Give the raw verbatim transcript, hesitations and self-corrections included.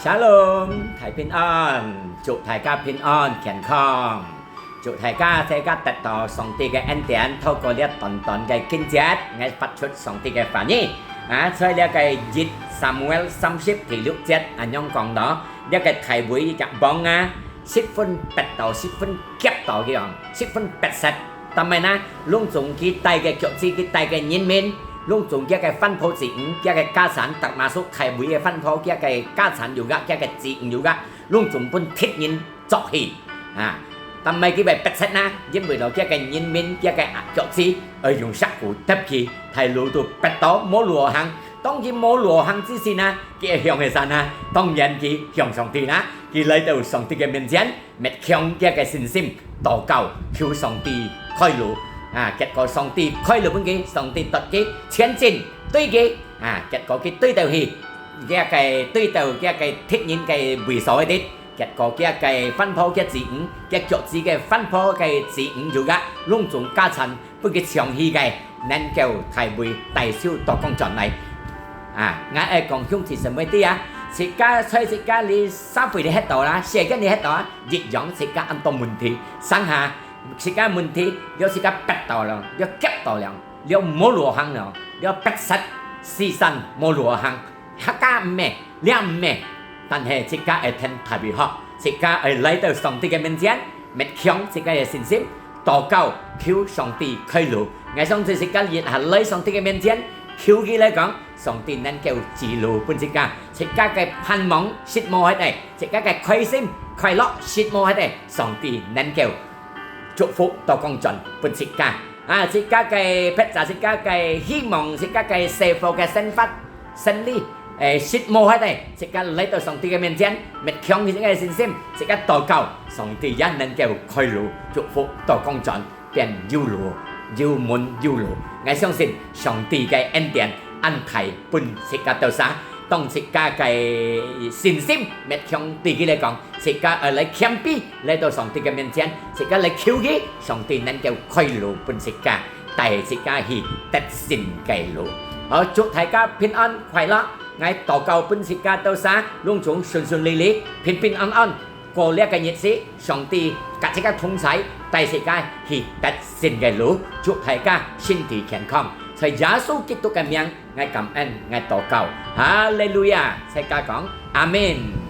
Shalom，大平安，祝大家平安健康。祝大家在家得到上帝个恩典，透過這短短个經節，𠊎發出上帝个話語。啊，在這个一撒母耳三十第六節恁樣講到，這个大衛這王啊，十分逼到，十分急到佢講，十分逼切。但係呢，攏總佢帶个腳趾，佢帶个人民，攏總佢个番婆子女，佢个家產，termasuk大衛个番婆，佢个家產有个，佢个子女有个，攏總分敵人捉去啊！但係佢會逼切呢，因為了佢个人民，佢个腳趾，愛用石牯踏佢，大路都逼到無路好行。當佢無路好行之時呢，佢會向个儕呢？當然佢向上帝啦！佢來到上帝个面前， 搣強佢个信心，禱告，求上帝開路。啊，結果上帝開路分佢，上帝搭佢前進，對佢，啊，結果佢對到去，佢个對到佢个敵人个位所个地，結果佢个番婆个子女，佢腳趾个番婆个子女有个，攏總家產分佢搶去个，能夠大衛大受到講轉來。啊，𠊎愛講兄弟姊妹知啊，自家在自家哩社會哩歇到啦，世間哩歇到啊， 一樣自家恁多問題。上下自家問題，了自家逼到了，了急到了，了無路行了，了逼實，四散無路行。客家毋係，了毋係，但係自家愛聽大衛學，自家愛來到上帝个面前，搣強自家个信心，禱告，求上帝開路。𠊎相信自家一下來上帝个面前，求佢來講，上帝能夠指路分自家，自家个盼望失無忒个， 自家个開心、快樂、失無忒个，上帝能夠祝福到講轉分自家。啊，自家个迫切，自家个希望，自家个生活个生活、生理，誒，失無忒个，自家來到上帝个面前，搣強自家个信心，自家禱告，上帝也能夠開路，祝福到講轉。 變有路，有門有路。𠊎相信上帝个恩典恁大分自家兜儕，當自家个信心搣強對佢來講，自家愛來謙卑，來到上帝个面前，自家來求佢，上帝能夠開路分自家，帶自家去得勝个路。好，祝大家平安快樂！𠊎禱告分自家兜儕，攏總順順利利，平平安安。 過這个日子，上帝佮自家同在，帶自家去得勝个路，祝大家身體健康。在耶穌基督个名，𠊎感恩，𠊎禱告。哈利路亞！大家講，阿們。